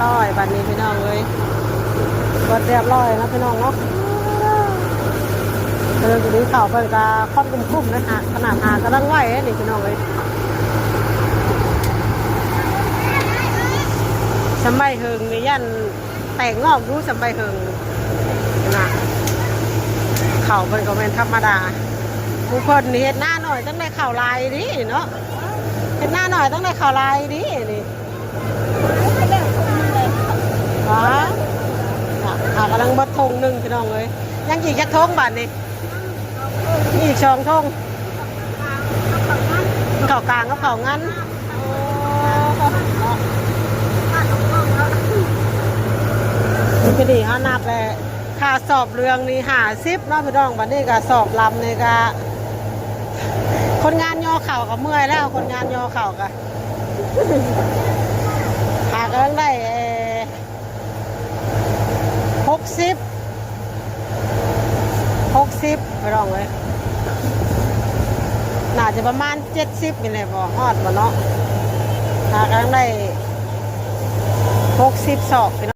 ຮ້ອຍບາດນີ້ພີ່ນ້ອງເອີຍ ເບິດຮຽບຮ້ອຍແລ້ວພີ່ນ້ອງເນາະ. ເອີ ດຽວນີ້ເຂົ້າເພິ່ນກະຄວັນກຸ້ມໆ ນະ ຂະໜາດຫາກຳລັງໄຫວເດ້ນີ້ພີ່ນ້ອງເອີຍ. ສຳໄບເຫິງນີ້ຢ້ານແຕກງອກຢູ່ ສຳໄບເຫິງນະ. ເຂົ້າເພິ່ນກໍແມ່ນທຳມະດາ ຜູ້ເພິ່ນນີ້ເຮັດນາໜ້ອຍ ຈັ່ງໄດ້ເຂົ້າຫຼາຍເດ້ເນາະ. ເຮັດນາໜ້ອຍ ຈັ່ງໄດ້ເຂົ້າຫຼາຍເດ້ນີ້. ຫວາ ອ່າ ກຳລັງເບິດຖົງໜຶ່ງພີ່ນ້ອງເອີຍ. ຍັງອີກຈັກຖົງບາດນີ້? ມີອີກສອງຖົງ. ເຂົ້າກາງກັບເຂົ້າງັນ. ໂອ້ ເນາະ ມື້ນີ້ເຮົານັບແລ້ວ ຄ່າສອບເລື່ອງນີ້ຫ້າສິບເນາະພີ່ນ້ອງ. ບາດນີ້ກະສອບລຳນີ້ກະ ຄົນງານຍໍເຂົ້າກະເມື່ອຍແລ້ວ ຄົນງານຍໍເຂົ້າກະ ຫາກຳລັງໄດ້ ເອີ ຫົກສິບ ຫົກສິບພີ່ນ້ອງເອີຍ. ໜ້າຈະປະມານເຈັດສິບນີ້ແຫຼະ ບໍ່ຮອດບໍ່ເນາະ. ຫາກຳລັງໄດ້ຫົກສິບສອບພີ່ນ້ອງ.